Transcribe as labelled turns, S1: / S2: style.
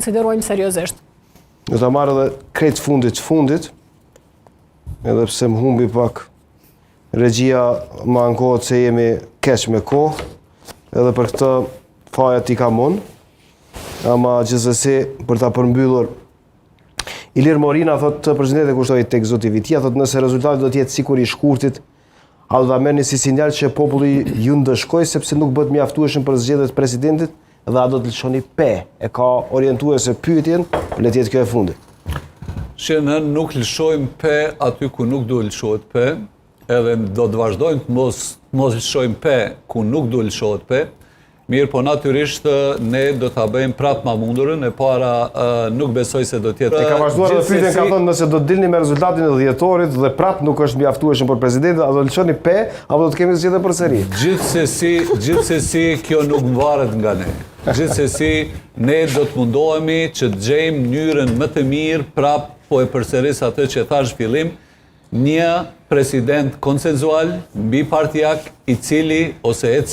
S1: konsiderojmë seriozisht.
S2: Do ta marr edhe krejt fundit fundit, edhe pse më humbi pak regjia më ankohet se jemi keq me kohë, edhe për këtë fajet i kam unë, ama gjithsesi për ta përmbyllur Ilir Morina thotë përshëndetje kushtoj tek zoti Vitia, thotë nëse rezultati do të jetë sikur i shkurtit, a do ta merrni si sinjal që populli ju ndëshkoi sepse nuk bëhet mjaftueshëm për zgjedhjet e presidentit dhe a do të lëshoni pe? E ka orientuese pyetjen, le të jetë kjo e fundit.
S3: Që ne nuk lëshojmë pe aty ku nuk duhet lëshohet pe, edhe do të vazhdojmë të mos, mos lëshojmë pe ku nuk duhet lëshohet pe, mirëpo natyrisht ne do ta bëjmë prapë ma mundurën, e para nuk besoj se do të jetë.
S2: E ka vazhduar edhe pyetjen ka thënë nëse do të dilni me rezultatin e dhjetorit dhe prapë nuk është mjaftueshëm për presidentin, a do lëshoni pe apo do të kemi zgjedhje përsëri?
S3: Gjithsesi, gjithsesi kjo nuk varet nga ne. Gjithsesi ne do të mundohemi që të gjejmë mënyrën më të mirë, prapë po e përsëris atë që thashë fillim, një president konsensual mbipartiak i cili ose e cila.